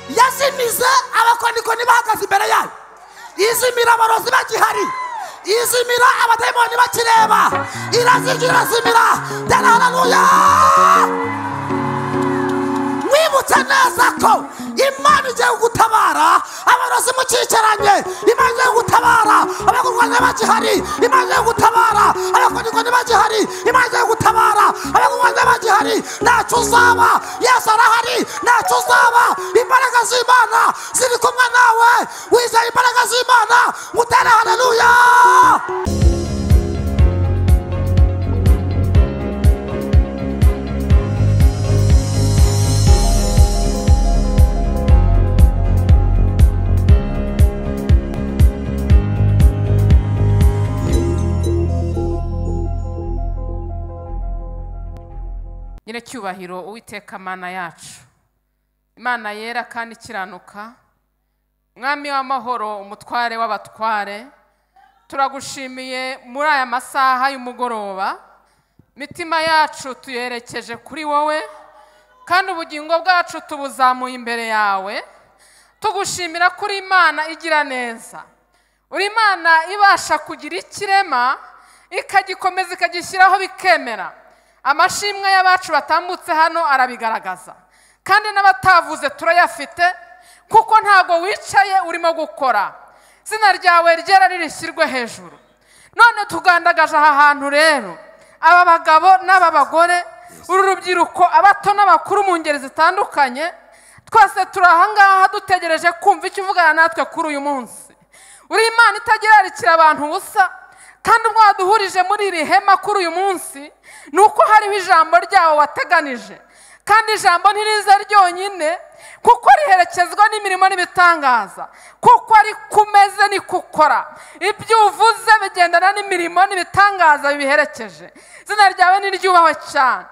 Yazimize abakonikoni bahagaze imbere yayo, izimira abarozi bagihari, izimira abadayimoni bakireba, irazirya irazimira. Tera haleluya. Wibutse neza ko Imana igiye kugutabara abarozi mukicaranye, Imana igiye kugutabara abakurwanya bagihari, Imana igiye kugutabara abakonikoni bagihari, Imana igiye kugutabara abakurwanya bagihari. Ntacyo uzaba, Yesu arahari, ntacyo uzaba. Imbaraga z'Imana ziri kumwe nawe, wizeye imbaraga z'Imana, mutere haleluya. Nyiracyubahiro Uwiteka Mana yacu, Imana yera kandi ikiranuka, Mwami w'amahoro, umutware w'abatware, turagushimiye muri aya masaha y'umugoroba. Mitima yacu tuyerekeje kuri wowe, kandi ubugingo bwacu tubuzamuye imbere yawe, tugushimira kuri Imana igira neza. Uri Imana ibasha kugira ikirema ikagikomeza ikagishyiraho bikemera. Amashimwe y'abacu batambutse hano arabigaragaza, kandi n'abatavuze turayafite, kuko ntago wicaye urimo gukora. Izina ryawe ryera ririshyirwe hejuru. None tugandagaje aha hantu rero aba bagabo n'aba bagore, uru rubyiruko, abato n'abakuru mu ngeri zitandukanye, twese turi aha ngaha dutegereje kumva icyo uvugana natwe kuri uyu munsi. Uri Imana itagirarikira abantu ubusa, kandi ubwo waduhurije muri iri hema kuri uyu munsi ni uko hariho ijambo ryawe wateganije, kandi ijambo ntiriza ryonyine, kuko riherekezwa n'imirimo n'ibitangaza, kuko ari kumeze ni kukora. Ibyo uvuze bigendana n'imirimo n'ibitangaza bibiherekeje. Izina ryawe niryubahwe cyane.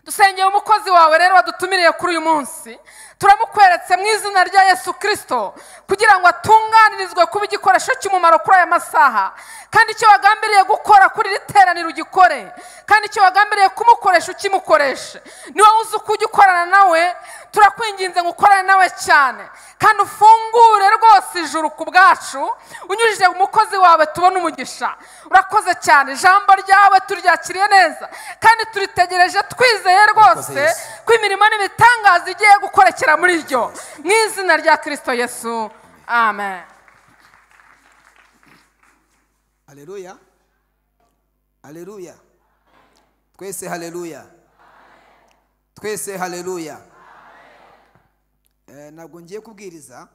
Dusengeye umukozi wawe rero wadutumiriye kuri uyu munsi, turamukweretse mu izina rya Yesu Kristo, kugira ngo atunganirizwe kuba igikoresho cy'umumaro kuri aya masaha, kandi icyo wagambiriye gukora kuri iri teraniro ugikore, kandi icyo wagambiriye kumukoresha ukimukoreshe. Niwe uzi uko ujya ukorana nawe, turakwinginze ngo ukorane nawe cyane, kandi ufungure rwose ijuru ku bwacu unyujije umukozi wawe tubone umugisha. Urakoze cyane, ijambo ryawe turyakiriye neza, kandi turitegereje twizeye rwose ko imirimo n'ibitangaza igiye gukorekera muri ryo, mu izina rya Kristo Yesu, amen. Haleluya, haleluya, twese haleluya, twese haleluya. Ntabwo ngiye kubwiriza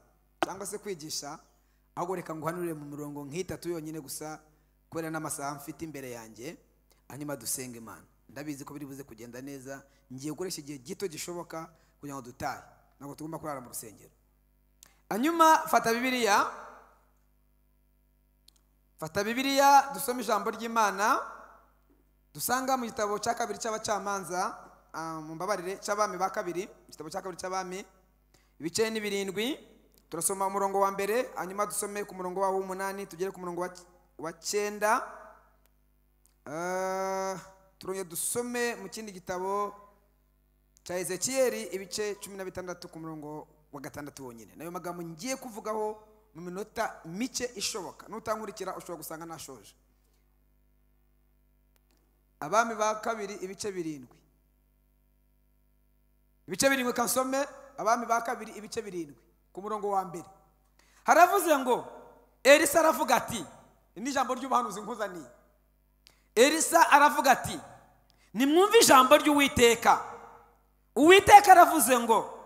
cyangwa se kwigisha, ahubwo reka nguhanurire mu murongo nk'itatu yonyine gusa, kubera n'amasaha mfite imbere yanjye, hanyuma dusenge Imana. Ndabizi ko biri buze kugenda neza, ngiye gukoresha igihe gito gishoboka kugira ngo dutahe, ntabwo tugomba kurara mu rusengero. Hanyuma fata Bibiliya, fata Bibiliya dusome ijambo ry'Imana dusanga mu gitabo cya kabiri cy'abacamanza, mumbabarire, cy'abami ba kabiri, igitabo cya kabiri cy'abami, ibice ni 7. Turasoma umurongo wa mbere, hanyuma dusome ku murongo wa 8 tugere ku murongo wa 9. Turongeye dusome mu kindi gitabo cya Ezekieli ibice 16 ku murongo wa 6 wonyine. Nayo magambo ngiye kuvugaho mu minota mike ishoboka, nutankurikira ushobora gusanga nashoje. Abami ba kabiri ibice 7, ibice 7, kansome Abami ba kabiri ibice 7 ku murongo wa mbere. Haravuze ngo Elisa aravuga ati, ni ijambo ry'ubuhanuzi nkuzaniye. Elisa aravuga ati, nimwumve ijambo ry'Uwiteka. Uwiteka aravuze ngo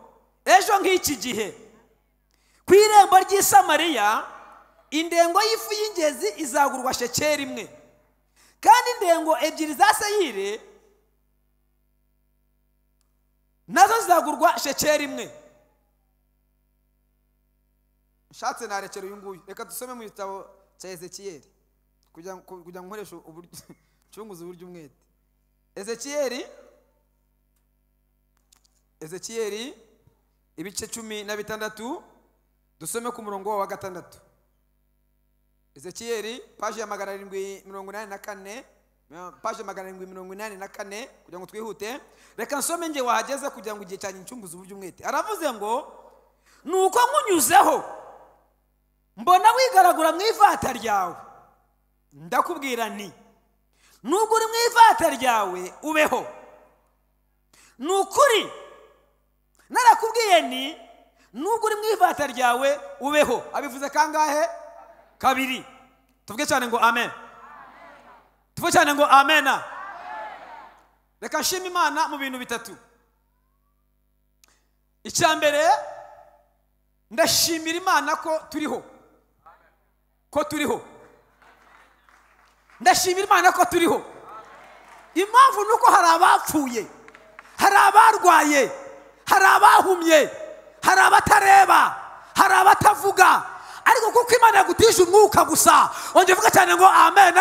ejo nk'iki gihe ku irembo ry'i Samariya indengo y'ifu y'ingezi izagurwa shekeri imwe, kandi indengo 2 za seyire nazo zizagurwa shekeri imwe. Nshatse narekera uyu nguyu, reka dusome mu gitabo cya Ezekieli kugira ngo nkoreshe uburyo ncunguze uburyo umwete. Ezekieli ibice 16 dusome ku murongo wa 6. Ezekieli page ya 784, page 784 kugira ngo twihute. Reka nsome nge wahageze kugira ngo igihe cyanjye ncunguze uburyo umwete. Aravuze ngo Nuko nkunyuzeho mbona wigaragura mu ivata ryawe, ndakubwira nti nubwo uri mu ivata ryawe ubeho. Ni ukuri narakubwiye nti nubwo uri mu ivata ryawe ubeho. Abivuze kangahe? Kabiri. Tuvuge cyane ngo amen. Tuvuge cyane ngo amena. Reka nshime Imana mu bintu bitatu. Icya mbere, ndashimira Imana ko turiho, ko turiho. Ndashimira Imana ko turiho. Impamvu ni uko hari abapfuye, hari abarwaye, hari abahumye, hari abatareba, hari abatavuga, ariko kuko Imana yagutije umwuka gusa, ongera uvuga cyane ngo amen.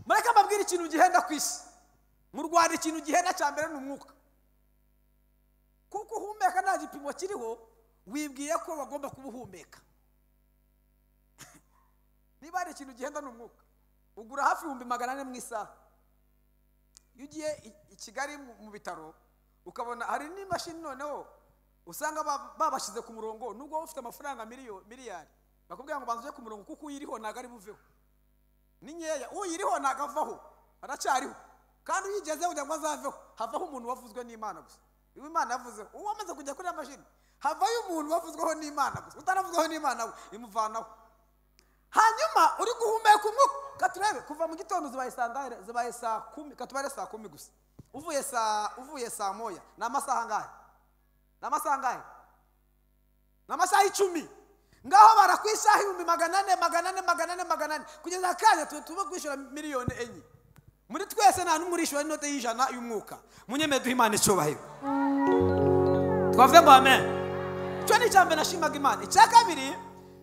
Mureke mbabwire ikintu gihenda ku isi. Mu Rwanda ikintu gihenda cya mbere ni umwuka. Kuko uhumeka nta gipimo kiriho, wibwiye ko bagomba kubuhumeka. Niba hari ikintu gihenda ni umwuka. Ugura hafi 400,000 mu isaha. Iyo ugiye i Kigali mu bitaro ukabona hari n'imashini noneho usanga babashyize ku murongo, nubwo wowe ufite amafaranga miliyari, bakubwira ngo banza ujye ku murongo kuko uyiriho ntabwo ari buveho. Ni nkeya, uyiriho ntabwo avaho, aracyariho. Kandi uyigezeho kugira ngo azaveho, havaho umuntu wavuzwe n'Imana gusa. Iyo Imana yavuzeho, uwo wamaze kujya kuri ya mashini, havayo umuntu wavuzweho n'Imana gusa, utaravuzweho n'Imana we imuvanaho. Hanyuma uri guhumeka umwuka, katurebe kuva mu gitondo zibaye saa ngahe? Zibaye saa 10, katubare saa 10 gusa. Uvuye saa 1, ni amasaha angahe? Ni amasaha angahe? Ni amasaha 10. Ngaho bara ku isaha 400,000 400,000 400,000 400,000 kugeza akanya tuba kwishyura 4,000,000. Muri twese nta n'umwe urishyura inote y'ijana y'umwuka. Munyemere duhe Imana icyubahiro. Twavuge ngo amen. Icyo ni icya mbere nashimaga Imana. Icya kabiri,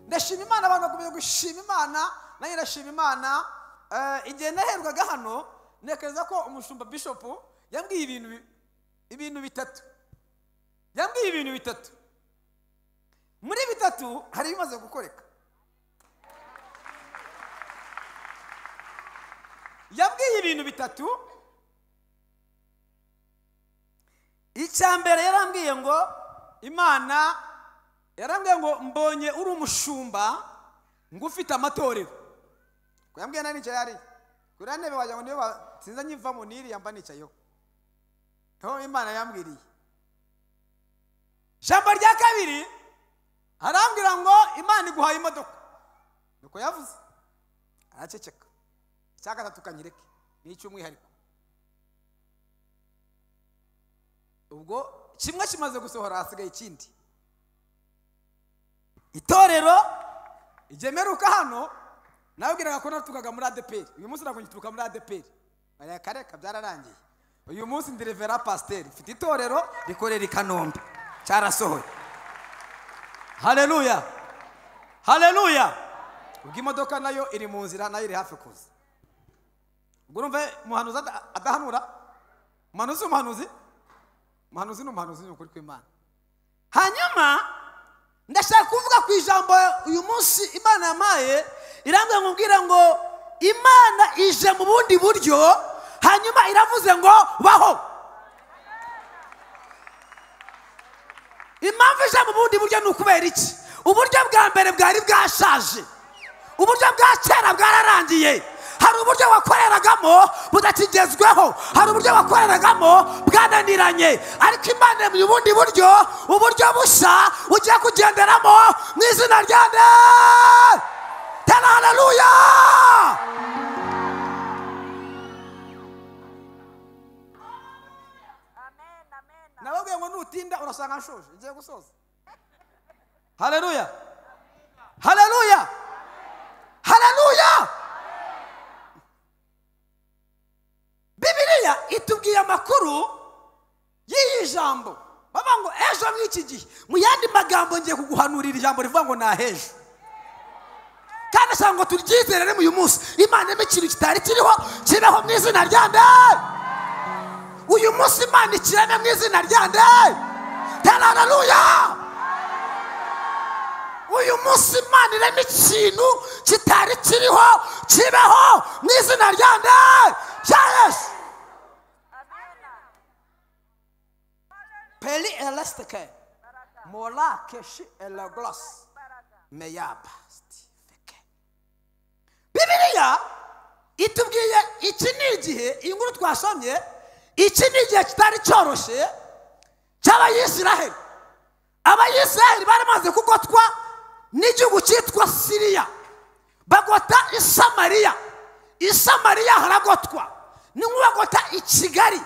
ndashima Imana, abantu bakomeje gushima Imana, nanjye ndashima Imana. Igihe naherwaga hano, ntekereza ko umushumba bishop yambwiye ibintu bitatu. Yambwiye ibintu bitatu. Muri bitatu hari ibimaze gukoreka. Yambwiye ibintu bitatu. Icya mbere yarambwiye ngo Imana yarambwiye ngo mbonye uri umushumba ngo ufite amatorero. Ko yambwiye nani nicaye ari kuri ntebe wagira ngo niyo sinza nyivamo niri yamba nicayeho. Ho Imana yambwiriye. Jambo rya kabiri arambwira ngo Imana iguhaye imodoka. Nuko yavuze. Araceceka. Icya gatatu kanyireke ni icy'umwihariko. Ubwo kimwe kimaze gusohora hasigaye ikindi. Itorero igemeruka hano nabwiraga ko natukaga muri ADPR. Uyu munsi ntabwo ngituruka muri ADPR. Kareka byararangiye. Uyu munsi ndi Revera Pasteur, mfite itorero rikorera i Kanombe. Cyarasohoye. Haleluya. Haleluya. Ubwo imodoka nayo iri mu nzira, nayo iri hafi kuza. Ubwo urumva umuhanuzi adahanura? Umuhanuzi umuhanuzi? Umuhanuzi ni umuhanuzi ni ukuri kw'Imana. Hanyuma ndashaka kuvuga ku ijambo uyu munsi Imana yampaye, irambwira ngo mbwira ngo Imana ije mu bundi buryo, hanyuma iravuze ngo baho. Impamvu ije mu bundi buryo ni ukubera iki? Uburyo bwa mbere bwari bwashaje, uburyo bwa kera bwararangiye. Hari uburyo wakoreragamo budakigezweho, hari uburyo wakoreragamo bwananiranye, ariko Imana mu bundi buryo, uburyo bushya ugiye kugenderamo mu izina rya nde. Tera haleluya. Nababwiye ngo nutinda urasanga nshoje, ngiye gusoza. Haleluya. Haleluya. Haleluya. Bibiliya itubwiye amakuru y'iyi jambo. Baba ngo ejo mw'iki gihe, mu yandi magambo ngiye kuguhanurira ijambo rivuga ngo nahejo. Kandi ashaka ngo turyizere uyu munsi. Imana ireme ikintu kitari kiriho kibeho mu izina rya nde. Uyu munsi Imana ikireme mu izina rya nde. Haleluya. Uyu munsi Imana ireme ikintu kitari kiriho kibeho mu izina rya nde. Yesu. Peli elastike mora keshi elaglos meyaba stifeke. Bibiliya itubwiye iki ni igihe, iyi nkuru twasomye, iki ni igihe kitari cyoroshye cy'Abayisiraheli. Abayisiraheli bari bamaze kugotwa n'igihugu cyitwa Siriya, bagota i Samariya. I Samariya haragotwa, ni nk'uwagota i Kigali.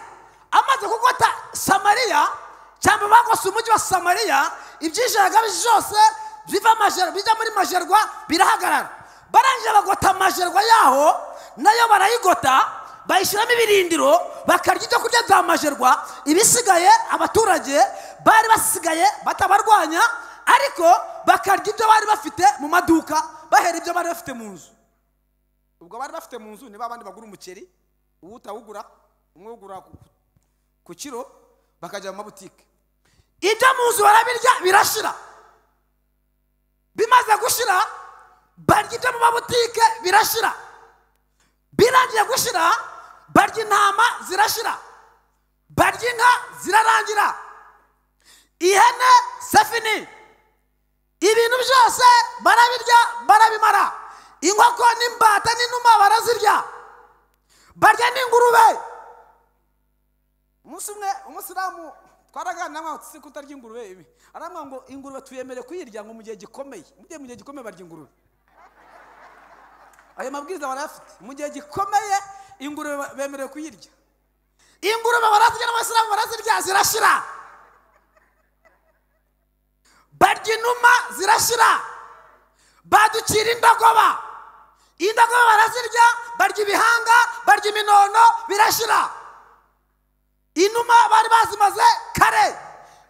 Amaze kugota Samariya, cyangwa bagose umujyi wa Samariya, ibyinjiraga byose biva Majerwa bijya muri Majerwa birahagarara. Barangije bagota Majerwa yaho, nayo barayigota, bayishyiramo ibirindiro, bakarya ibyo kurya bya Majerwa. Ibisigaye abaturage bari basigaye batabarwanya, ariko bakarya ibyo bari bafite mu maduka, bahera ibyo bari bafite mu nzu. Ubwo bari bafite mu nzu ni babandi bagura umuceri, uwutawugura, umwe ugura ku kiro, bakajya mu mabutike. Ibyo mu nzu barabirya birashira. Bimaze gushira, barya ibyo mu mabutike birashira. Birangiye gushira, barya intama zirashira, barya inka zirarangira, ihene sefini, ibintu byose barabirya barabimara. Inkoko n'imbata n'inuma barazirya, barya n'ingurube. Umunsi umwe umusilamu twaraganira nkaho tuzi kutarya ingurube ibi, arambwira ngo ingurube tuyemere kuyirya ngo mu gihe gikomeye. Mu gihe gikomeye barya ingurube. Ayo mabwiriza barayafite. Mu gihe gikomeye ingurube bemerewe kuyirya. Ingurube barazirya n'abasilamu barazirya zirashira. Barya inuma zirashira. Badukira indogoba. Indogoba barazirya, barya ibihanga, barya iminono birashira. Inuma bari bazimaze kare.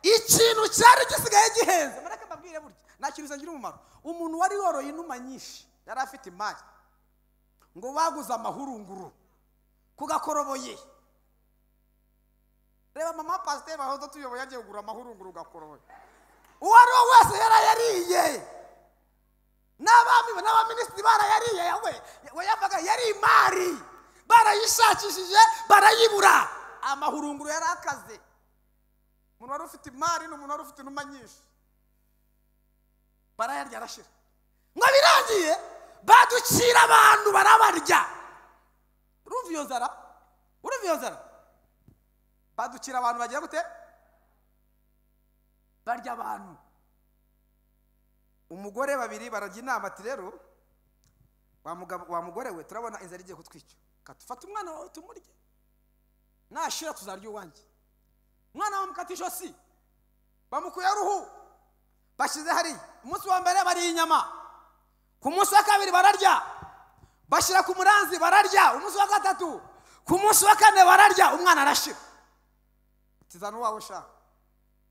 Ikintu cyari gisigaye gihenze. Mureke mbabwire burya, nta kintu kigira umumaro. Umuntu wari yoroye inuma nyinshi, yari afite imari, ngo baguze amahurunguru kugakoroboye. Reba mama pasiteri bahoze tuyoboye yagiye kugura amahurunguru gakoroboye. Uwo ari we wese yarayariye. N'abami n'abaminisitiri barayariye, we yavuga yari imari, barayishakishije barayibura. Amahurunguru yari akaze. Umuntu wari ufite imari n'umuntu wari ufite inuma nyinshi, barayarya arashira. Ngo birangiye baducira abantu barabarya. Urumva iyo nzara? Urumva iyo nzara? Baducira abantu bagira gute? Barya abantu. Umugore babiri barajya inama ati rero wa mugore we, turabona inzara igiye kutwica, katufata umwana wawe tumurye, nashira tuzarya uwanjye. Umwana bamukata ijosi, bamukuye uruhu, bashyize hariya. Umunsi wa mbere bariye inyama, ku munsi wa kabiri bararya, bashyira ku muranzi bararya, umunsi wa gatatu, ku munsi wa kane bararya, umwana arashira. Tizana uwawe sha.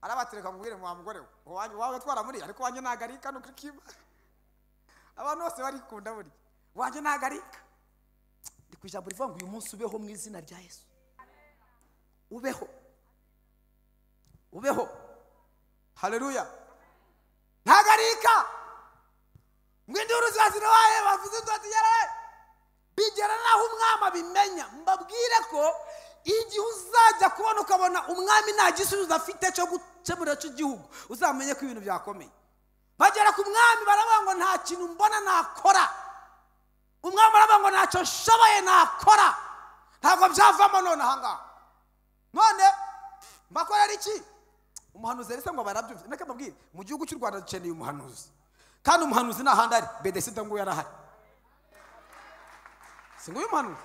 Arabatereka mubwire wa mugore we, wawe twaramuriye ariko wanjye ntagarika nuko kiba. Abantu bose barikunda burya, wanjye ntagarika. Ndi ku ijambo rivuga ngo uyu munsi ubeho mu izina rya Yesu. Ubeho. Ubeho. Haleluya. Ntagarika. Ngo induru ziba zirabaye, bavuze inzu yaraye. Bigera naho umwami abimenya. Mbabwire ko igihe uzajya kubona ukabona umwami nta gisubizo afite cyo gukemura cy'igihugu, uzamenye ko ibintu byakomeye. Bagera ku mwami baravuga ngo nta kintu mbona nakora. Umwami aravuga ngo ntacyo nshoboye nakora, ntabwo byavamo none ahangaha. None mbakorera iki? Umuhanuzi Elisa ngo barabyumva. Reka mbabwire, mu gihugu cy'u Rwanda dukeneye umuhanuzi, kandi umuhanuzi nta handi ari, Bedesida ngo yarahari. Si nguyu umuhanuzi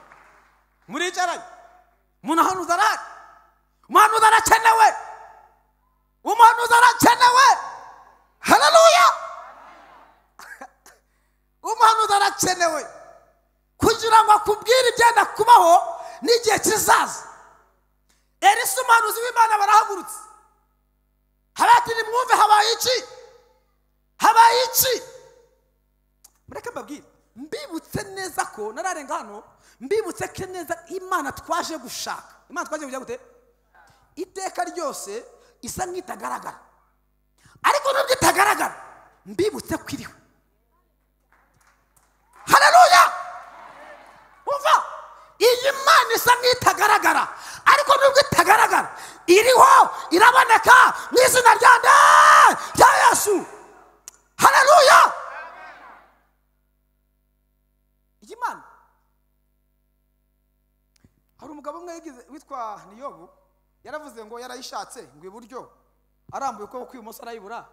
muricaranye? Umuhanuzi arahari. Umuhanuzi arakenewe. Umuhanuzi arakenewe. Haleluya. Umuhanuzi arakenewe kugira ngo akubwire ibyenda kubaho n'igihe kizaza. Elisa umuhanuzi w'Imana barahagurutse, habati nimwumve habaye iki? Habaye iki? Mureke mbabwire, mbibutse neza ko nararenga hano, mbibutse ko neza Imana twaje gushaka. Imana twaje kujya gute? Iteka ryose isa nk'itagaragara, ariko nubwo itagaragara mbibutse ko iriho. Haleluya. Umva, iyi Imana isa nk'itagaragara, Ariko nubwo itagaragara iriho, iraboneka mu izina rya nde? Rya Yesu. Haleluya. Iyi Mana, hari umugabo umwe witwa Niyobu, yaravuze ngo yarayishatse ngo iburyo arambuye ukuboko kw'ibumoso arayibura,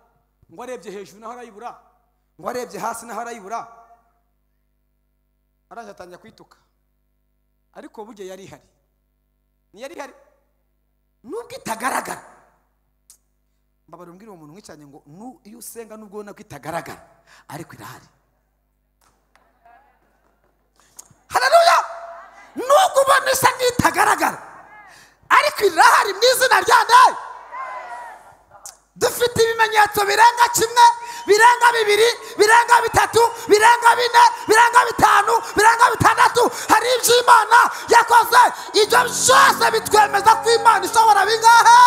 ngo arebye hejuru naho arayibura, ngo arebye hasi naho arayibura, araje atangira kwituka. Ariko burya yari ihari, ntiyari ihari nubwo itagaragara. Mbabara umbwire uwo muntu mwicanye ngo iyo usenga nubwo ubona ko itagaragara ariko irahari. Haleluya. Nubwo ubona isa nk'itagaragara ariko irahari mu izina rya nde? Dufite ibimenyetso birenga kimwe, birenga bibiri, birenga bitatu, birenga bine, birenga bitanu, birenga bitandatu. Hari ibyo Imana yakoze, ibyo byose bitwemeza ko Imana ishobora bingahe.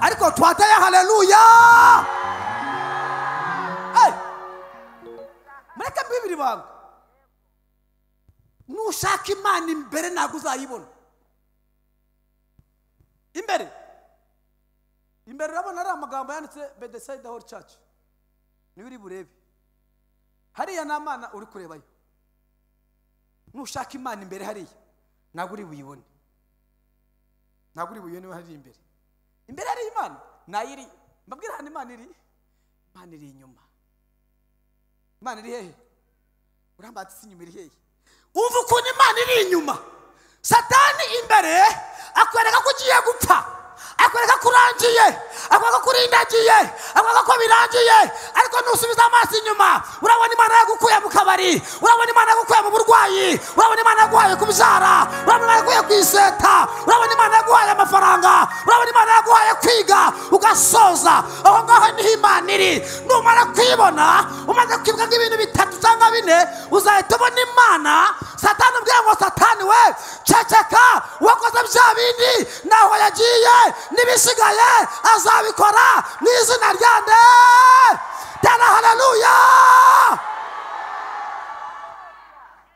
Ariko twateye haleluya. Mureke mbibiri banga, nushaka Imana imbere ntabwo uzayibona. Imbere imbere urabona ari amagambo yanditse Bethesda Hall Church, niwe uri burebe hariya, nta Mana uri kurebayo. Nushaka Imana imbere hariya ntabwo uri buyibone, ntabwo uri buyibone hariya imbere. Imbere hari Imana nayiri, mbabwira hano Imana iri, Imana iri inyuma. Imana iri hehe? Urambati si inyuma, iri hehe? Umva ukuntu Imana iri inyuma. Satani imbere akwereka ko ugiye gupfa, akwereka ko urangiye, akwereka ko urindagiye, akwereka ko birangiye. Ariko nusubiza amaso inyuma urabona Imana yagukuye mu kabari, urabona Imana yagukuye mu burwayi, urabona Imana yaguhaye kubyara, urabona Imana yaguhaye kwiseta, urabona Imana yaguhaye amafaranga, urabona Imana yaguhaye kwiga ugasoza. Aho ngaho niho Imana iri. Numara kwibona, umaze kwibuka nk'ibintu bitatu cyangwa bine, uzahita ubona Imana. Satani ubwira ngo Satani we ceceka, wakoze bya bindi naho yagiye n'ibisigaye azabikora mu izina rya nde? Tera haleluya.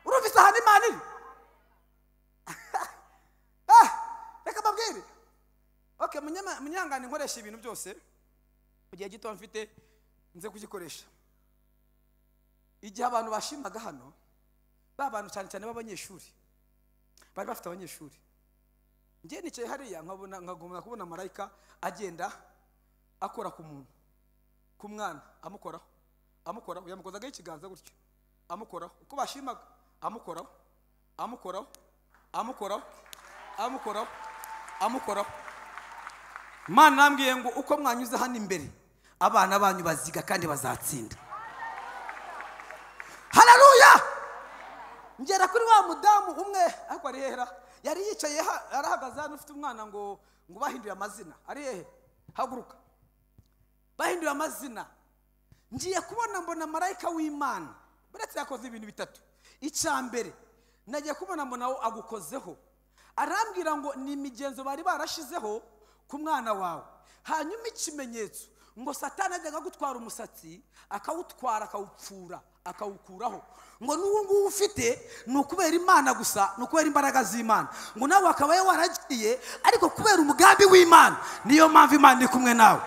Urumvise ahantu Imana iri? Reka mbabwire. Okay, munyangane nkoresha ibintu byose mu gihe gito mfite nze kugikoresha. Igihe abantu bashimaga hano, ba bantu cyane cyane b'abanyeshuri, bari bafite abanyeshuri. Ngiye nicaye hariya nkabona, nkagomba kubona marayika agenda akora ku muntu, ku mwana, amukoraho, amukoraho, yamukozagaho ikiganza gutyo, amukoraho uko bashimaga, amukoraho, amukoraho, amukoraho, amukoraho, amukoraho. Imana nambwiye ngo uko mwanyuze hano imbere abana banyu baziga kandi bazatsinda. Haleluya. Ngera kuri wa mudamu umwe ariko ari hera, yari yicaye arahagaze hano ufite umwana ngo bahinduye amazina. Ari hehe? Haguruka. Bahinduye amazina. Ngiye kubona mbona marayika w'Imana buretse yakoze ibintu bitatu. Icya mbere nagiye kubona mbona agukozeho, arambwira ngo ni imigenzo bari barashizeho ku mwana wawe. Hanyuma ikimenyetso ngo Satani ajyaga gutwara umusatsi akawutwara, akawupfura, akawukuraho. Ngo n'uwo nguwo ufite ni ukubera Imana gusa, ni ukubera imbaraga z'Imana. Ngo nawe akaba waragiye ariko kubera umugambi w'Imana, niyo mpamvu Imana iri kumwe nawe.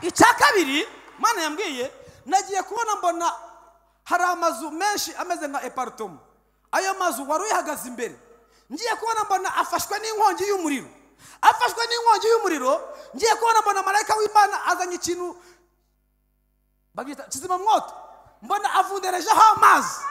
Icya kabiri Imana yambwiye, nagiye kubona mbona hari amazu menshi ameze nka epartomo. Ayo mazu wari uyahagaze imbere, ngiye kubona mbona afashwe n'inkongi y'umuriro, afashwe n'inkongi y'umuriro. Ngiye kubona mbona marayika w'Imana azanye ikintu babyita kizimamwoto, mbona avunderejeho amazi,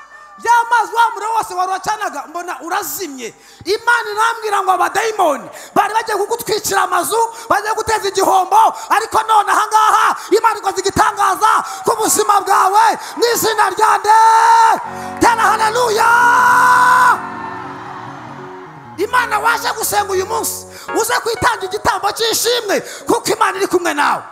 ya mazi wa muriro wose wari wacanaga mbona urazimye. Imana irambwira ngo abadayimoni bari bagiye kugutwikira amazu, bagiye guteza igihombo, ariko none aha ngaha Imana ikoze igitangaza ku buzima bwawe mu izina rya nde? Tera haleluya. Imana waje gusenga uyu munsi, uze kwitanga igitambo cy'ishimwe kuko Imana iri kumwe nawe.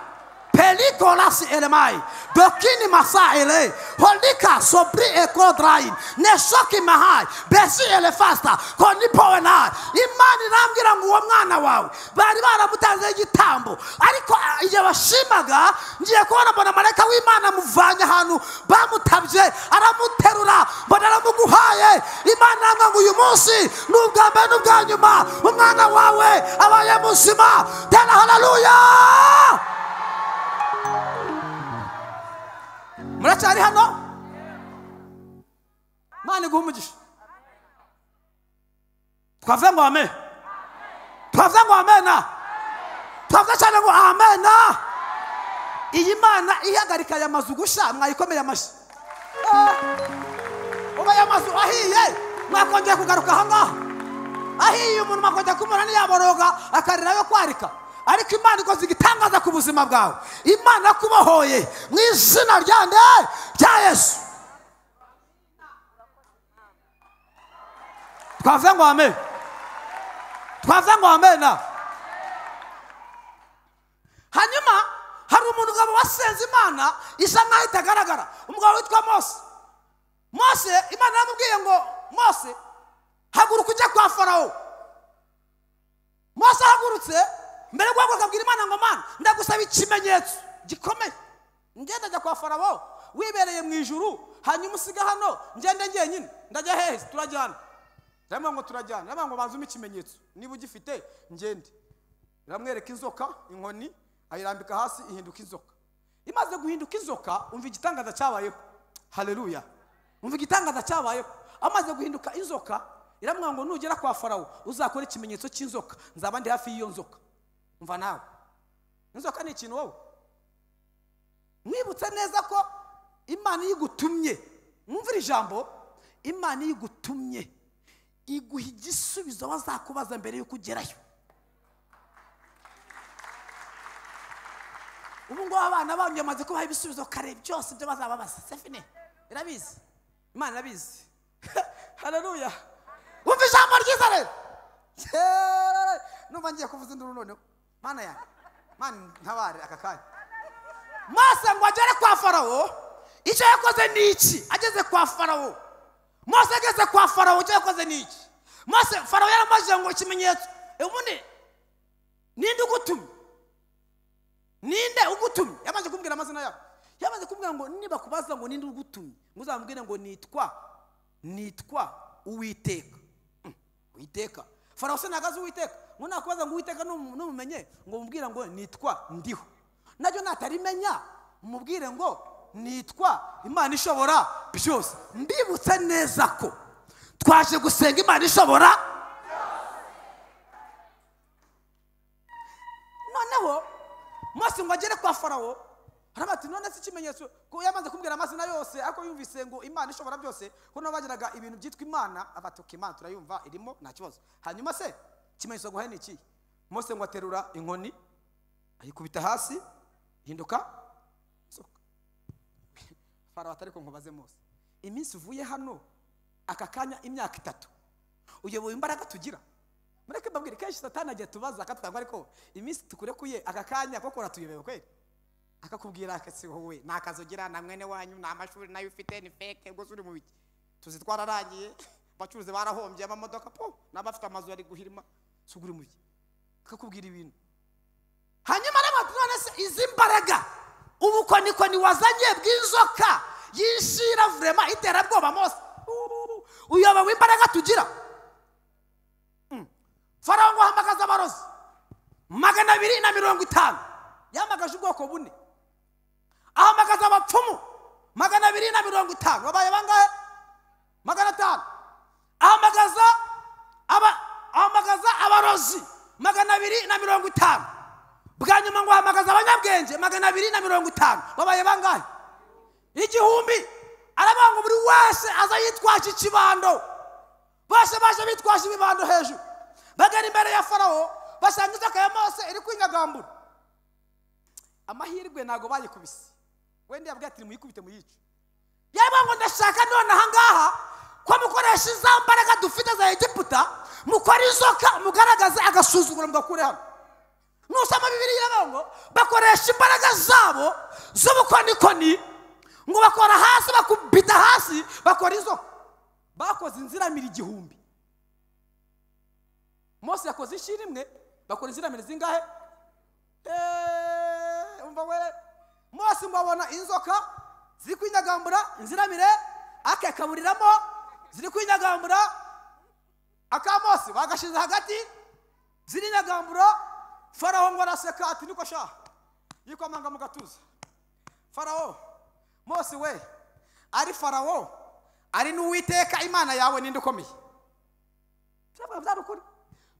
Pelikolasi elemai, dokini masa ele, holika sobri ekodrain, neshoki mahai, besi elefasta, konipowenai. Imana irambwira ngo uwo mwana wawe bari baramutanze igitambo, ariko igihe bashimaga ngiye kubona mbona marayika w'Imana amuvanye ahantu bamutabye, aramuterura, mbona aramuguhaye. Imana ngo uyu munsi ni ubwa mbere n'ubwa nyuma umwana wawe abaye muzima. Tera haleluya. Muracyari hano? Imana iguhe umugisha. Twavuze ngo amen. Twavuze ngo amena. Twavuze cyane ngo amena. Iyi Mana ihagarika aya mazu gusha, mwayikomeye amashyi. Uba aya mazu ahiye, mwakongera kugaruka aha ngaha. Ahiye umuntu mwakongera kumubona ntiyaboroga akarira yo kwarika. Ariko Imana ikoze igitangaza ku buzima bwawe. Imana kubohoye mu izina rya nde? Rya Yesu. Twavuze ngo amen. Twavuze ngo amena. Hanyuma hari umugabo wasenze Imana isa nkaho itagaragara, umugabo witwa Mose. Mose Imana yamubwiye ngo Mose haguruka ujye kwa Farawo. Mose ahagurutse mbere yo guhaguruka abwira Imana ngo Mana ndagusaba ikimenyetso gikomeye, ngenda njya kwa Farawo wibereye mu ijuru, hanyuma usiga hano ngende njyenyine, ndajya hehe? Turajyana. Ndamubwira ngo turajyana, ndamubwira ngo banze umpe ikimenyetso niba ugifite ngende. Iramwereka inzoka, inkoni ayirambika hasi ihinduka inzoka. Imaze guhinduka inzoka, umva igitangaza cyabayeho. Haleluya. Umva igitangaza cyabayeho. Amaze guhinduka inzoka, iramubwira ngo nugera kwa Farawo uzakora ikimenyetso cy'inzoka, nzaba ndi hafi y'iyo nzoka. Umva nawe, inzoka ni ikintu wowe. Mwibutse neza ko Imana igutumye, mwumvire ijambo, Imana igutumye iguha igisubizo bazakubaza mbere yuko ugerayo. Ubu ngubu abana banyu bamaze kubaha ibisubizo kare byose ibyo bazababaza. Sefine irabizi, Imana irabizi. Haleluya. Umva ijambo ryiza rero. Numva ngiye kuvuza induru noneho. Mana yanjye, Mana ntabare aka kanya. Mose ngo agere kwa Farawo, icyo yakoze ni iki? Ageze kwa Farawo, Mose ageze kwa Farawo, icyo yakoze ni iki? Mose Farawo yaramubajije ngo ikimenyetso, ubundi ninde ugutumye? Ninde ugutumye? Yamaze kumbwira amazina yabo. Yamaze kumbwira ngo niba kubaza ngo ninde ugutumye, muzamubwire ngo nitwa Uwiteka. Uwiteka. Farawo se nagaze Uwiteka. Ngo nakubaza ngo Uwiteka numumenye, ngo mubwire ngo nitwa ndiho. Najyo natarimenya, mubwire ngo nitwa Imana ishobora byose. Mbibutse neza ko twaje gusenga Imana ishobora. Noneho Mose ngo agere kwa Farawo, arabati none se ikimenyetso ko yamaze kumbwira amazina yose, ariko yumvise ngo Imana ishobora byose, ko no bagiraga ibintu byitwa Imana, abatuka Imana turayumva irimo nta kibazo. Hanyuma se ikimenyetso guhaye ni iki? Mose ngo aterura inkoni ayikubita hasi hinduka inzoka. Farawo atari ko nkubaze Mose, iminsi uvuye hano aka kanya imyaka 3 uyoboye imbaraga tugira. Mureke mbabwire kenshi Satani agiye tubaza akatwanga, ariko iminsi tukurekuye aka kanya koko uratuyobewe kweli. Akakubwira akasi wowe nta kazi ugira, na mwene wanyu nta mashuri nayo ufite, ni fake ubwo uri mu biki, tuzi twararangiye, abacuruzi barahombye amamodoka po n'abafite amazu bari guhirima, suguri mu biki. Akakubwira ibintu. Hanyuma none se izi mbaraga ubukonikoni wazanye bw'inzoka yishira vrema iterabwoba Mose, uyobewe imbaraga tugira. Farawo ngo ahamagaza abarozi 250, yahamagaje ubwoko bune. Ahamagaza abapfumu 250, babaye bangahe? 500. Ahamagaza abarozi 250. Bwa nyuma ngo ahamagaza abanyabwenge 250, babaye bangahe? 1000. Aravuga ngo buri wese aza yitwaje ikibando. Bose baje bitwaje ibibando hejuru. Bagana imbere ya Farawo basanga inzoka ya Mose iri kwinyagambura. Amahirwe ntago bayikubise. Wenda yabwiye ati muyikubite muyice. Yaba ngo ndashaka none aha ngaha ko mukoresha iza mbaraga dufite za Egiputa, mukora inzoka mugaragaze agasuzuguro mugakure hano. Nusoma Bibiliya iravuga ngo bakoresha imbaraga zabo z'ubukonikoni, ngo bakora hasi bakubita hasi bakora inzoka. Bakoze inziramiri 1000. Mose yakoze ishirimwe, bakora inziramiri zingahe? Umva we, Mose ngo abona inzoka zikwinyagambura inziramire akekaburiramo Ziri kwinyagambura, aka Mose bagashize hagati, zirinyagambura. Farawo ngo araseka ati niko sha, yikomanga mu gatuza. Farawo, Mose we, ari Farawo, ari n'Uwiteka Imana yawe ninde ukomeye?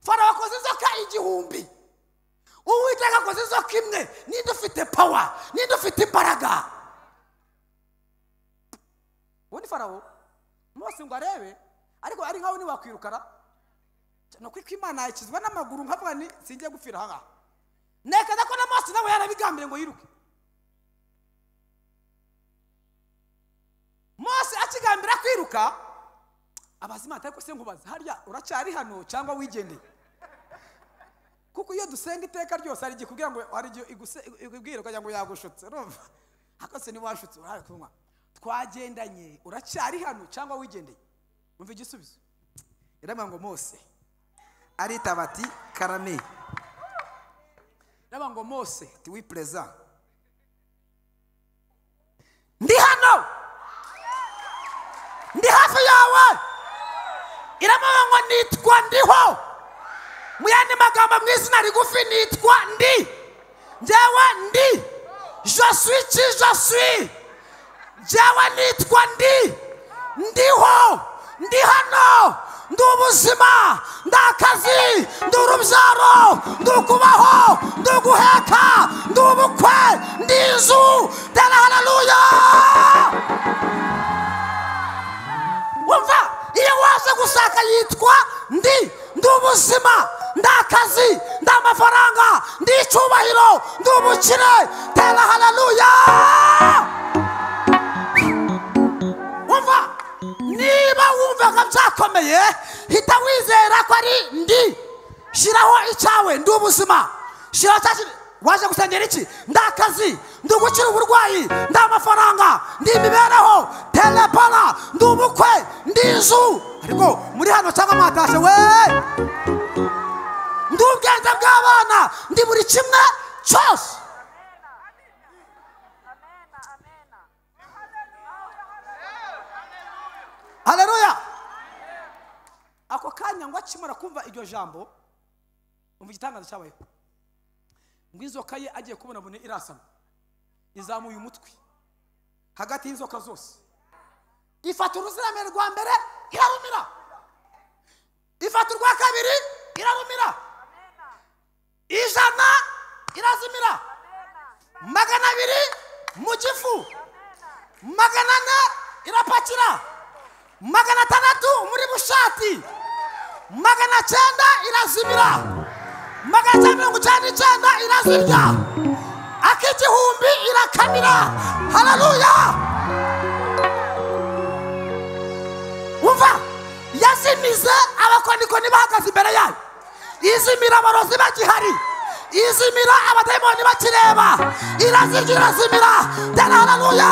Farawo akoze inzoka 1000, Uwiteka akoze inzoka imwe. Ninde ufite power? Ninde ufite imbaraga? Uwo ni Farawo. Mose ngo arebe, ariko ari nkaho ntiwakwirukana. No kwiko Imana yakizwa n'amaguru nkavuga ni singiye gupfira aha ngaha. Nekaza ko na Mose nawe yarabigambiriye ngo yiruke. Mose akigambira kwiruka, abaza Imana ariko se nkubaza, harya uracyari hano cyangwa wigendeye? Kuko iyo dusenga iteka ryose hari igihe kugira ngo hari igihe ikubwira ukagira ngo yagushutse, urumva? Ariko se ntiwashutse, uraye kunywa. Twagendanye, uracyari hano cyangwa wigendeye? Umva igisubizo. Iramubwira ngo Mose aritaba ati karame. Iramubwira ngo Mose ati oui présent. Ndi hano, ndi hafi yawe. Iramubwira ngo nitwa ndiho. Mu yandi magambo mu izina rigufi nitwa ndi. Njyewe ndi. Je suis qui je suis. Njyewe nitwa ndi. Ndiho, ndi hano, ndi ubuzima, ndi akazi, ndi urubyaro, ndi ukubaho, ndi uguheka, ndi ubukwe, ndi inzu. Tera haleluya. Wumva iyo waje gushaka yitwa ndi, ndi ubuzima, ndi akazi, ndi amafaranga, ndi icyubahiro, ndi ubukire. Tera haleluya. Wumva niba wumvaga byakomeye, hita wizera ko ari ndi. Shiraho icyawe, ndi ubuzima. Shiraho cya waje gusengera iki? Ndi akazi, ndi gukira uburwayi, ndi amafaranga, ndi imibereho, telepara, ndi ubukwe, ndi inzu. Ariko muri hano cyangwa mwatashe we, ndi ubwenge bw'abana, ndi buri kimwe cyose. Haleluya. Ako kanya ngo akimara kumva iryo jambo, umva igitangazo cyabayeho. Ngo inzoka ye agiye kubona bune irasama, izamuye umutwe hagati y'inzoka zose, ifata uruziramire rwa mbere irarumira, ifata urwa kabiri irarumira, 100 irazimira, 200 mu gifu, 400 irapakira, 600 muri bushati, 900 irazimira, 999 irazirya, ak'igihumbi irakamira. Haleluya. Umva yazimize abakonikoni bahagaze imbere yayo, izimira abarozi bagihari, izimira abadayimoni bakireba, irazirya, irazimira. Tera haleluya.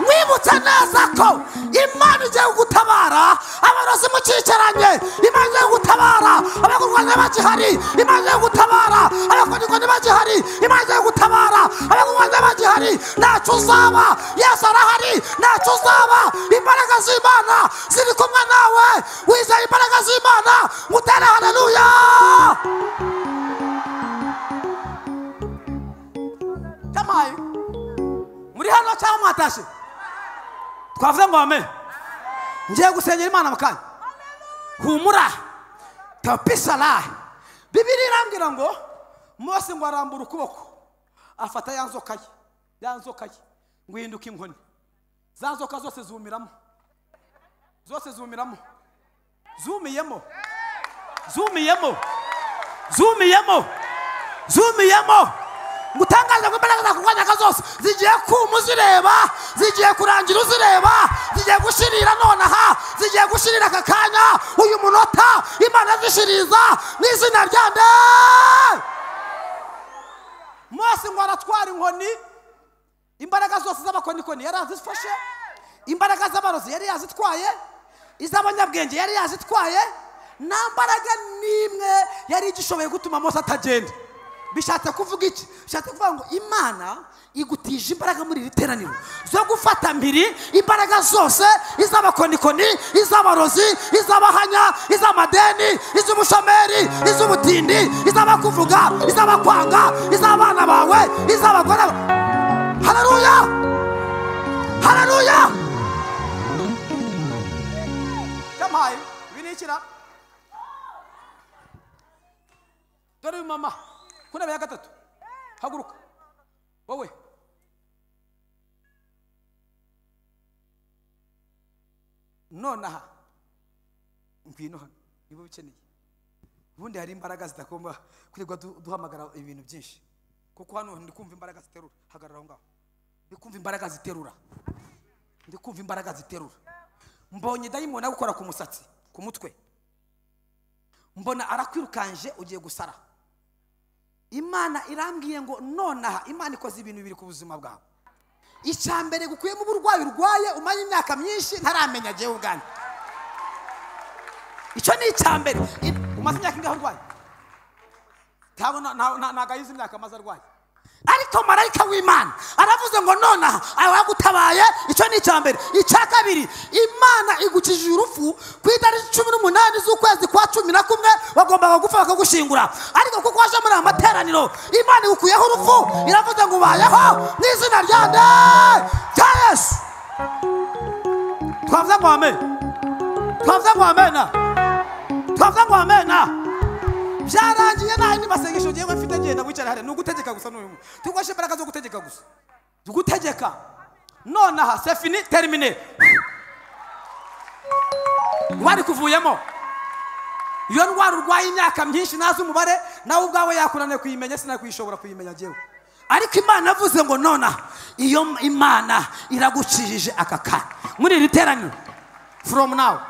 Mwibutse neza ko Imana igiye kugutabara, abarozi mukicaranye, Imana igiye kugutabara, abakurwanya bagihari, Imana igiye kugutabara, abakonikoni bagihari, Imana igiye kugutabara, abakurwanya bagihari. Ntacyo uzaba, Yesu arahari, ntacyo uzaba. Imbaraga z'Imana ziri kumwe nawe, wizeye imbaraga z'Imana, ngutere haleluya. Tamaye muri hano cyangwa mwatashe? Twavuze ngo amen. Ngiye gusengera Imana mu kanya. Humura tapisala. Bibiliya irambwira ngo Mose ngo arambura ukuboko, afata ya nzoka ye, ya nzoka ye ngo ihinduke inkoni. Za nzoka zose zumiramo, zose zumiramo, zumiyemo, zumiyemo, zumiyemo, zumiyemo. Ngutangaza ngo imbaraga zakurwanyaga zose zigiye kuma uzireba, zigiye kurangira uzireba, zigiye gushirira nonaha, zigiye gushirira aka kanya, uyu munota Imana zishiriza n'izina rya nde. Mose ngo aratwara inkoni, imbaraga zose z'abakonikoni yari azifashe, imbaraga z'abarozi yari yazitwaye, iz'abanyabwenge yari yazitwaye, nta mbaraga n'imwe yari igishoboye gutuma Mose atagenda. Bishatse kuvuga iki? Bishatse kuvuga ngo Imana igutije imbaraga muri iri teraniro zo gufata mbiri imbaraga zose, iz'abakonikoni, iz'abarozi, iz'abahanya, iz'amadeni, iz'ubushomeri, iz'ubutindi, iz'abakuvuga, iz'abakwanga, iz'abana bawe, iz'abagore. Haleluya, haleluya. Kamaye binikira dore mama ku ntebe ya gatatu, haguruka wowe. Nonaha ngwino hano niba ubikeneye. Ubundi hari imbaraga zidagomba kwirirwa duhamagara ibintu byinshi, kuko hano ndi kumva imbaraga ziterura. Hagarara aho ngaho, ndi kumva imbaraga ziterura, ndi kumva imbaraga ziterura. Mbonye dayimoni agukora ku musatsi, ku mutwe, mbona arakwirukanje ugiye gusara. Imana irambwiye ngo nonaha Imana ikoze ibintu bibiri ku buzima bwawe. Icya mbere, gukuyemo uburwayi urwaye umanye imyaka myinshi ntaramenya jewe ubwanjye. Icyo ni icya mbere. Umaze imyaka ingahe urwaye? Ntabwo ayizi imyaka amaze arwaye. Ariko marayika w'Imana aravuze ngo nonaha aragutabaye. Icyo ni icya mbere. Icya kabiri, Imana igukijije urupfu ku itariki 18 z'ukwezi kwa 11 wagombaga gupfa bakagushingura, ariko kuko waje muri aya materaniro Imana igukuyeho urupfu, iravuze ngo ubayeho mu izina rya nde? Rya Yesu. Twavuze ngo amen, twavuze ngo amen, twavuze ngo amen. Byarangiye nta yindi masengesho ngewe mfite, ngenda wicara hariya ni ugutegeka gusa. N'uyu muntu tuguheshe imbaraga zo gutegeka gusa, gutegeka nonaha. C'est fini, terminé. Wari kuvuyemo iyo ndwara urwaye imyaka myinshi ntazi umubare, nawe ubwawe yakunaniye kuyimenya, sinakuyishobora kuyimenya njyewe. Ariko Imana avuze ngo nonaha iyo Imana iragucijije aka kanya muri iri teraniro, from now.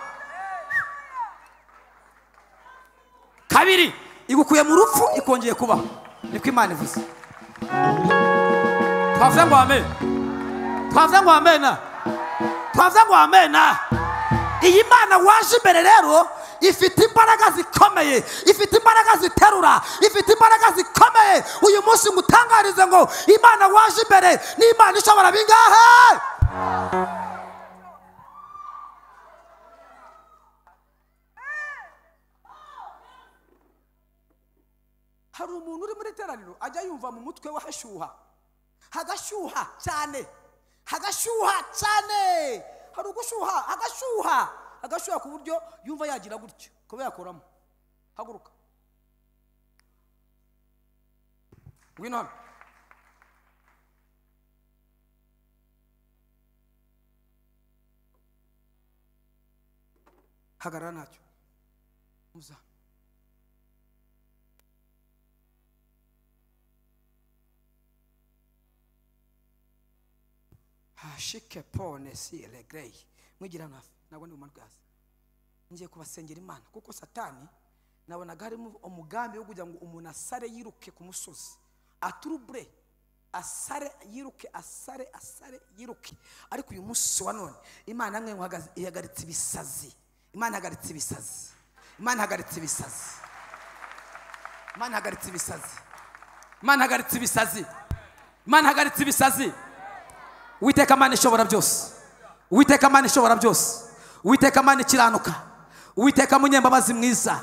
Kabiri, igukuye mu rupfu ikongeye kubaho, niko Imana ivuze. Twavuze ngo amen, twavuze ngo amen, twavuze ngo amen. Iyi Mana waje imbere rero ifite imbaraga zikomeye, ifite imbaraga ziterura, ifite imbaraga zikomeye. Uyu munsi ngutangarize ngo Imana waje imbere ni Imana ishobora bingahe. Hari umuntu uri muri teraniro ajya yumva mu mutwe we hashyuha, hagashyuha cyane, hagashyuha cyane. Hari ugushyuha, hagashyuha, hagashyuha ku buryo yumva yagira gutyo kuba yakoramo. Haguruka ngwino hano. Hagarara ntacyo muza. Hashike pone si elegrey mwigira nafi ntabwo ndi bumanuke hasi, ngiye kubasengera Imana, kuko Satani nabonaga harimo umugambi wo kugira ngo umuntu asare yiruke ku musozi, aturubure, asare yiruke, asare, asare yiruke. Ariko uyu munsi wa none Imana mwe ihagaritse ibisazi. Imana ihagaritse ibisazi, Imana ihagaritse ibisazi, Imana ihagaritse ibisazi, Imana ihagaritse ibisazi, Imana ihagaritse ibisazi. Uwiteka Mana ishobora byose, Uwiteka Mana ishobora byose, Uwiteka Mana ikiranuka, Uwiteka munyembabazi mwiza,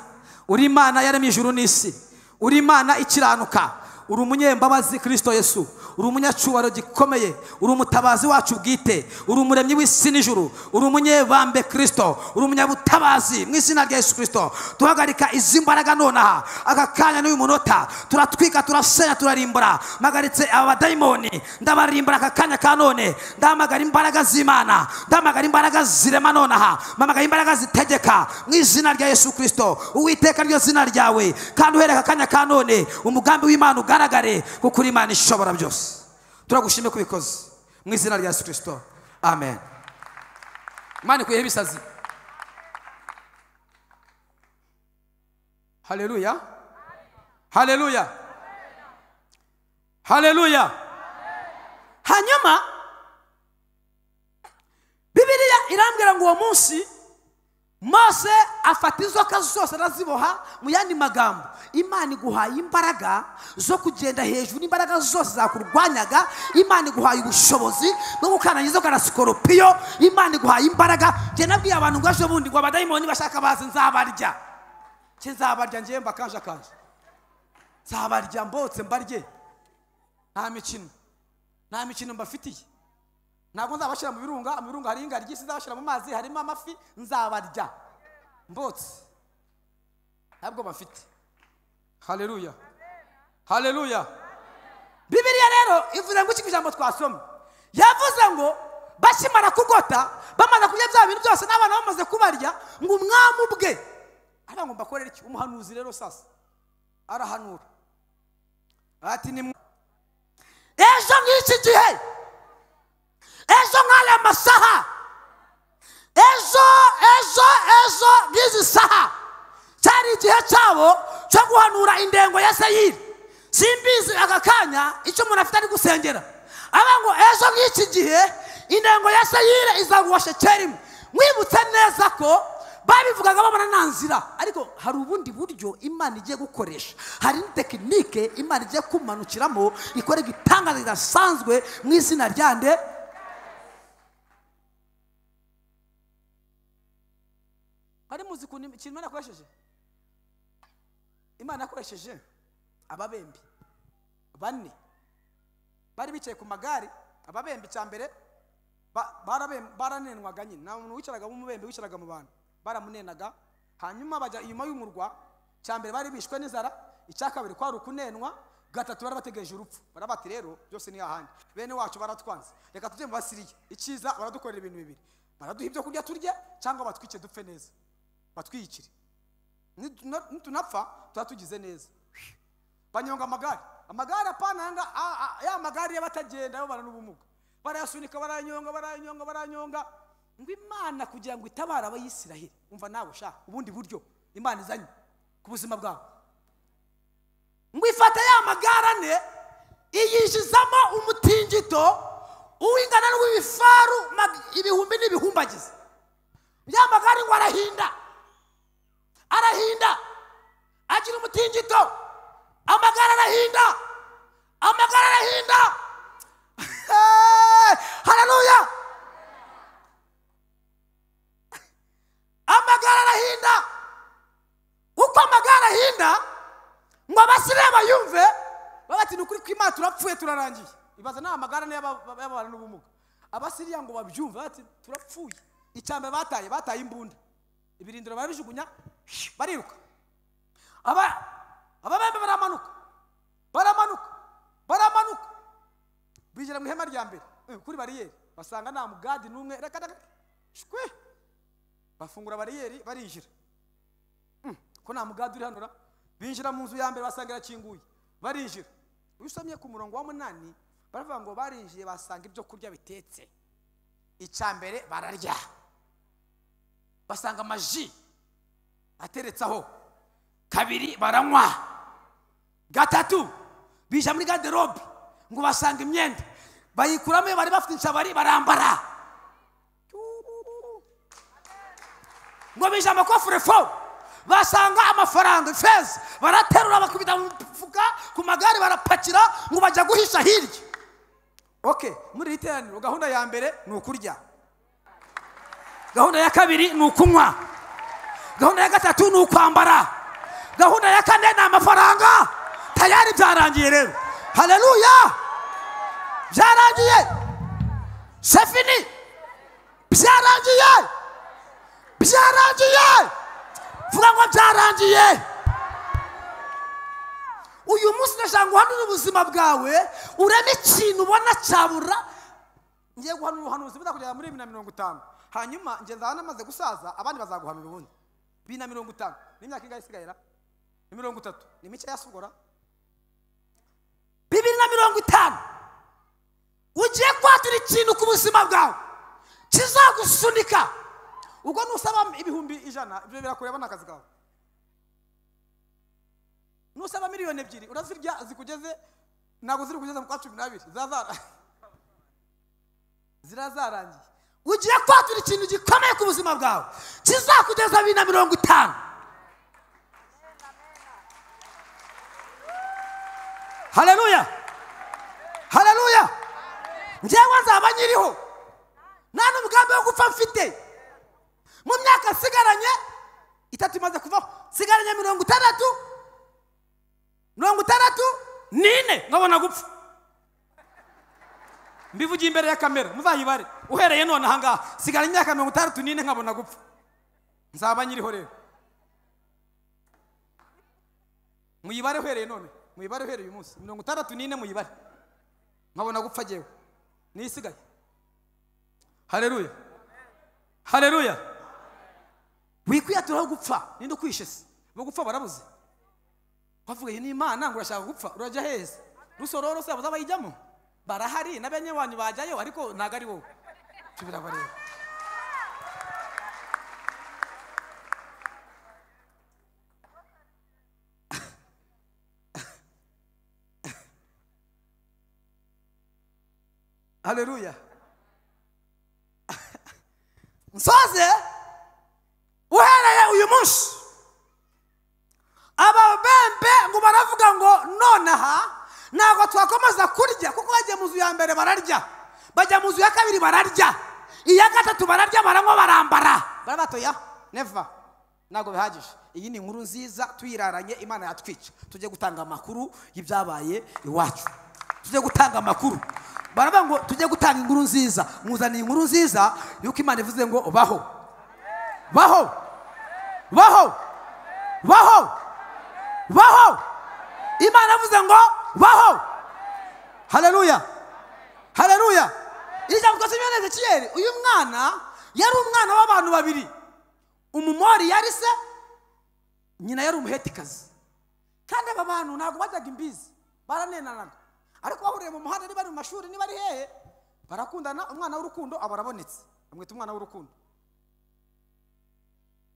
uri Imana yaremye ijuru n'isi, uri Imana ikiranuka, uri umunyembabazi Kristo Yesu, uri umunyacyubahiro gikomeye, uri umutabazi wacu bwite, uri umuremyi w'isi n'ijuru, uri umunyebambe Kristo, uri umunyabutabazi mu izina rya Yesu Kristo. Duhagarika izi mbaraga nonaha aka kanya n'uyu munota, turatwika, turasenya, turarimbura. Mpagaritse aba badayimoni, ndabarimbura aka kanya ka none. Ndahamagara imbaraga z'Imana, ndahamagara imbaraga zirema nonaha, mpamagara imbaraga zitegeka mu izina rya Yesu Kristo. Uwiteka ryo zina ryawe, kandi uhereka akanya ka none umugambi w'Imana ugaragare, kuko uri Imana ishobora byose. Turagushime kubikoze mu izina rya Yesu Kristo, amen. Imana ikuyeho ibisazi. Haleluya, haleluya, haleluya. Hanyuma Bibiliya irambwira ngo uwo munsi Mose afata inzoka zose araziboha. Mu yandi magambo, Imana iguhaye imbaraga zo kugenda hejuru n'imbaraga zose zakurwanyaga. Imana iguhaye ubushobozi bwo gukandagira inzoka na sikoropiyo. Imana iguhaye imbaraga. Njye nabwiye abantu ngo ejo bundi ngo abadayimoni bashaka bazi nzabarya, nje nzabarya, ngiye mbakanje kanje, nzabarya mbotse mbarye. Nta mikino, nta mikino mbafitiye. Ntabwo nzabashyira mu birunga, mu birunga hari ingaryi, sinzabashyira mu mazi harimo amafi, nzabarya mbotse, ntabwo bafite. Haleluya, haleluya. Bibiliya rero ivuze ngo iki ijambo twasomye, yavuze ngo bakimara kugota, bamaze kurya bya bintu byose n'abana bamaze kubarya, ngo umwami ubwe ara ngo mbakorere iki? Umuhanuzi rero sasa arahanura ati ni ejo nk'iki gihe, ejo nk'aya masaha, ejo ejo ejo nk'izi saha, cyari igihe cyabo cyo guhanura indengo ya Seyiri. Simbizi aka kanya icyo umuntu afite ari gusengera, aba ngo ejo nk'iki gihe indengo ya Seyiri izaguha shekeri imwe. Mwibutse neza ko babivugaga babona nta nzira, ariko hari ubundi buryo Imana igiye gukoresha, hari tekinike Imana igiye kumanukiramo ikora igitangaza kidasanzwe mu izina rya nde. Hari muzi kuntu ikintu Imana yakoresheje? Imana yakoresheje ababembe bane bari bicaye ku magare. Ababembe cya mbere baranenwaga nyine, nta muntu wicaraga w'umubembe wicaraga mu bantu, baramunenaga. Hanyuma bajya inyuma y'umurwa. Cya mbere bari bishwe n'inzara, icya kabiri kwari ukunenwa, gatatu bari bategereje urupfu. Barabati rero byose ni ahandi, bene wacu baratwanze, reka tujye mu Basiriya, icyiza baradukorera ibintu bibiri, baraduha ibyo kurya turye cyangwa batwice dupfe neza, batwiyikire, nitunapfa tuba tugize neza. Banyonga amagare, amagare apana yanga ya magare y'abatagenda y'abana n'ubumuga, barayasunika, barayanyonga, barayanyonga, barayanyonga. Ngo Imana kugira ngo itabara abayisiraheli, umva nawe sha ubundi buryo Imana izanye ku buzima bwawe, ngo ifata ya magare ane iyinjizamo umutingito uwingana n'uw'ibifaru ibihumbi n'ibihumbagiza. Ya magare ngo arahinda, arahinda, agira umutingito, amagare arahinda, amagare arahinda. Haleluya! Amagare arahinda. Uko amagare ahinda ngo abasiriya bayumve, babati ni ukuri kw'Imana turapfuye turarangiye. Ibaza nta magare y'abana n'ubumuga, abasiriya ngo babyumve bati turapfuye. Icyambe bataye, bataye imbunda, ibirindiro barabijugunya, bariruka. Ababembe baramanuka, baramanuka, baramanuka, binjira mu ihema rya mbere kuri bariyeri, basanga nta mugadi n'umwe. Reka reka shwe, bafungura bariyeri barinjira, ko nta mugadi uri hano. Binjira mu nzu ya mbere basanga irakinguye, barinjira. Iyo usomye ku murongo wa 8 baravuga ngo barinjiye basanga ibyo kurya bitetse. Icya mbere bararya, basanga amaji ateretse aho. Kabiri baranywa. Gatatu bija muri garderobe ngo basanga imyenda, bayikuramo bari bafite inshabari barambara. Ngo bija amakofure fo, basanga amafaranga ifeza, baraterura bakubita mu mufuka ku magare barapakira ngo bajya guhisha hirya. Okay, muri iteraniro gahunda ya mbere ni ukurya, gahunda ya kabiri ni ukunywa, gahunda ya gatatu ni ukwambara, gahunda ya kane ni amafaranga. Tayari byarangiye rero. Haleluya, byarangiye, c'est fini, byarangiye, byarangiye. Vuga ngo byarangiye. Uyu munsi ndashaka guhanura ubuzima bwawe, ureme ikintu ubona cyabura. Ngiye guhanura ubuhanuzi buzakugeza muri 2050, hanyuma nge nzaba namaze gusaza, abandi bazaguhanura ubundi. 2050 ni imyaka ingahe isigaye? Ni 30, ni mike yasugora. 2050 ugiye kwatura ikintu ku buzima bwawe kizagusunika. Ubwo nusaba 100,000 ibyo birakureba n'akazi kawe. Nusaba 2 million urazirya zikugeze, ntabwo ziri kugeza mu kwa 12, zirazara zirazarangiye. Ugiye kwatura ikintu gikomeye ku buzima bwawe kizakugeza 2050. Haleluya, haleluya. Njyewe nzaba nyiriho, nta n'umugambi wo gupfa mfite. Mu myaka nsigaranye 3 imaze kuvaho, nsigaranye 64 nkabona gupfa. Mbivugiye imbere ya kamera muzayibare, uhereye none aha ngaha nsigaranye imyaka 64 nkabona gupfa. Nzaba nyiriho rero. Muyibare uhereye none, muyibare uhereye uyu munsi 64 muyibare, nkabona gupfa jyewe nisigaye. Haleluya, haleluya. Wikwiyaturaho gupfa, ninde ukwishe se? Bo gupfa barabuze. Bavuga ni Imana ngo urashaka gupfa, urajya heza? Rusororo se abazabayijyamo barahari, n'abenye wanyu bajyayo, ariko ntago ari wowe. Tubirabareba. Haleluya. Nsoze uhereye uyu munsi, ababembe ngo baravuga ngo nonaha ntabwo twakomeza kurya, kuko bagiye mu nzu ya mbere bararya, bajya mu nzu ya kabiri bararya, iya gatatu bararya, baranywa, barambara. Barabatoya never, ntabwo bihagije. Iyi ni inkuru nziza tuyiraranye, Imana yatwica. Tujye gutanga amakuru y'ibyabaye iwacu, tujye gutanga amakuru. Baravuga ngo tujye gutanga inkuru nziza. Muzaniye inkuru nziza yuko Imana ivuze ngo baho, baho, baho, baho, baho. Imana ivuze ngo baho. Haleluya, haleluya. Iri jambo twasomye neza Ezekiyeli, uyu mwana yari umwana w'abantu babiri. Umumori yari se, nyina yari umuhetikazi. Kandi aba bantu ntabwo bajyaga imbizi, baranenanaga. Ariko bahuriye mu muhanda, niba ari mu mashuri, niba ari hehe, barakundana. Umwana w'urukundo aba arabonetse, amwita umwana w'urukundo.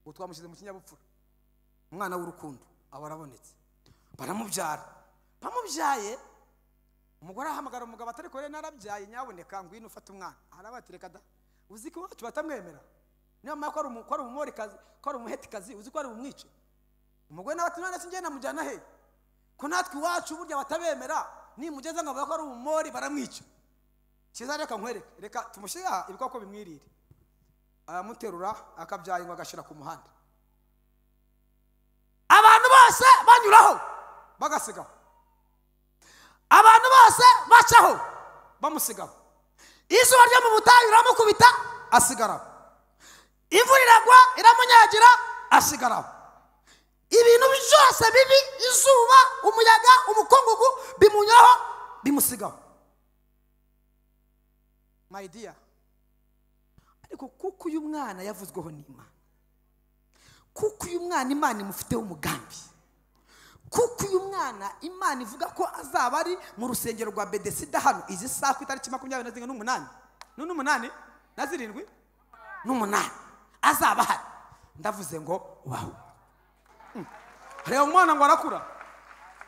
Ubu twamushyize mu kinyabupfura. Umwana w'urukundo aba arabonetse, baramubyara. Bamubyaye, umugore ahamagara umugabo atari kore, narabyaye nyaboneka ngwino ufate umwana. Arabatereka da, uzi ko iwacu batamwemera, niyo mpamvu ko ari umumorikazi, ko ari umuhetikazi, uzi ko ari umwice. Umugore nawe ati none se njye namujyana he, ko natwe iwacu burya batabemera, nimugeze ngo bavuga ko ari umumori baramwica. Cyiza, reka nkwereke, reka tumushyire aha ibikoko bimwirire. Aramuterura akabyaye ngo agashyira ku muhanda, abantu bose banyuraho bagasigaho, abantu bose bacaho bamusigaho. Izuba ryo mu butayu riramukubita asigaraho, imvura iragwa iramunyagira asigaraho. Ibintu byose bibi, izuba, umuyaga, umukungugu bimunyuraho bimusigaho. My dear, ariko kuko uyu mwana yavuzweho n'Imana, kuko uyu mwana Imana imufiteho umugambi, kuko uyu mwana Imana ivuga ko azaba ari mu rusengero rwa Bedesida hano izi saha ku itariki 28 n'umunani na 7 n'umunani azaba ahari. Ndavuze ngo baho. Reba umwana ngo arakura,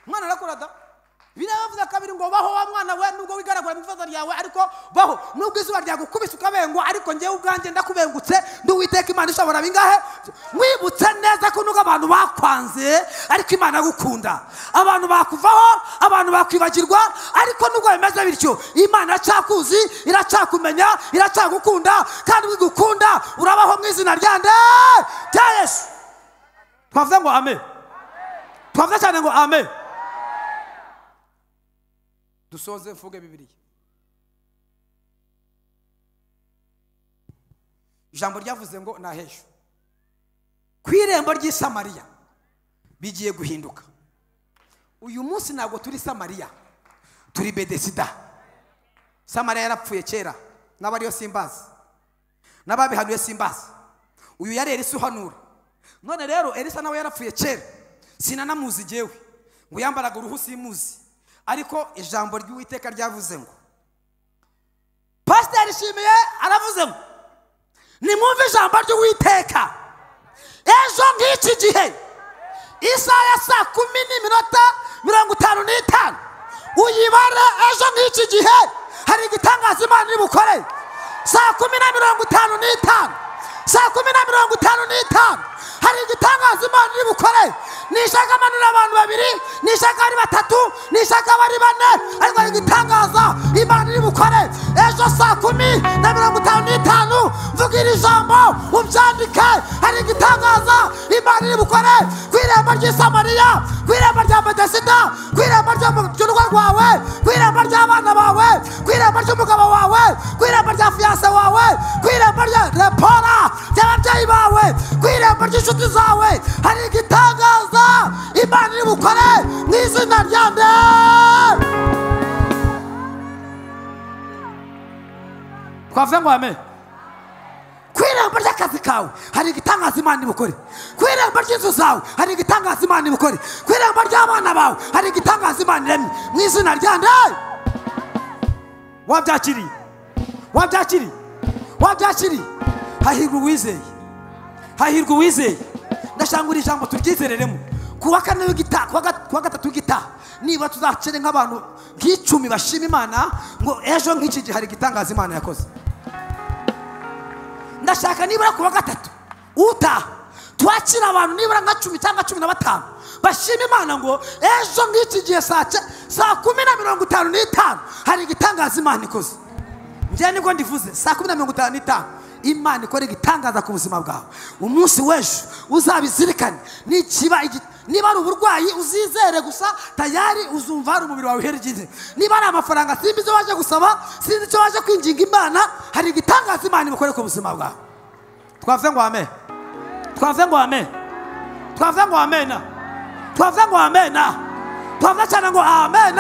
umwana arakura da. Birabavuze kabiri ngo baho wa mwana we, nubwo wigaragura mu ifaza ryawe, ariko baho. Nubwo izuba ryagukubise ukabengwa, ariko njyewe ubwanjye ndakubengutse, ndi Uwiteka Imana ishobora bingahe. Mwibutse neza ko nubwo abantu bakwanze, ariko Imana agukunda. Abantu bakuvaho, abantu bakwibagirwa, ariko nubwo bimeze bityo, Imana iracyakuzi, iracyakumenya, iracyagukunda, kandi wigukunda urabaho mu izina rya nde? Rya Yesu. Twavuze ngo amen. Twavuze cyane ngo amen. Dusoze mvuge Bibiliya. Ijambo ryavuze ngo nahejo ku irembo ry'i Samariya bigiye guhinduka. Uyu munsi ntabwo turi Samariya, turi Bedesida. Samariya yarapfuye kera, n'abariyo simbazi, n'ababihanuye simbazi. Uyu yari Elisa uhanura. None rero Elisa nawe yarapfuye kera, sinanamuzi jewe, ngo yambaraga uruhu simuzi. Ariko ijambo ry'Uwiteka ryavuze ngo, Pasiteri Shimiye aravuze ngo nimwumve ijambo ry'Uwiteka. Ejo nk'iki gihe, isaha ya 10:55, uyibare. Ejo nk'iki gihe hari igitangaza Imana iri bukore. 10:55, 10:55 hari igitangaza Imana iri bukore. Nishaka amanura abantu babiri, nishaka ari batatu, nishaka abari bane, ariko hari igitangaza Imana iri bukore ejo 10:55. Vuga iri jambo ubyandike, hari igitangaza Imana iri bukore ku irembo ry'i Samariya, ku irembo rya Betesida, ku irembo ry'urugo rwawe, ku irembo ry'abana bawe, ku irembo ry'umugabo wawe, ku irembo rya fiyanse wawe, ku irembo rya repora ry'ababyeyi bawe, ku irembo ry'inshuti zawe. Hari igitangaza Imana iri bukore mu izina rya nde. Twavuze ngo amen. Ku irembo ry'akazi kawe hari igitangaza Imana iri bukore. Ku irembo ry'inzu zawe hari igitangaza Imana iri bukore. Ku irembo ry'abana bawe hari igitangaza Imana iremye mu izina rya nde. Wabyakiriye, wabyakiriye, wabyakiriye. Hahirwa uwizeye, hahirwa uwizeye. Ndashangura ijambo turyizereremo. Ku wa kane w'igitaha, ku wa gatatu w'igitaha, niba tuzacere nk'abantu nk'icumi bashima Imana ngo ejo nk'iki gihe hari igitangaza Imana yakoze. Ndashaka nibura ku wa gatatu utaha twakira abantu nibura nka 10 cyangwa 15 bashima Imana ngo ejo nk'iki gihe 10:55 hari igitangaza Imana ikoze. Njye nibwo ndivuze 10:55 Imana ikora igitangaza ku buzima bwawe. Umunsi w'ejo uzabizirikane, nikiba niba ari uburwayi uzizere gusa, tayari uzumva hari umubiri wawe uhergize. Niba ari amafaranga, simba icyo waje gusaba, sinzi icyo waje kwinginga Imana, hari igitangaza Imana ibukore ku buzima bwawe. Twavuze ngo amen, twavuze ngo amen, twavuze ngo amen, twavuze ngo amen, twavuze cyane ngo amen.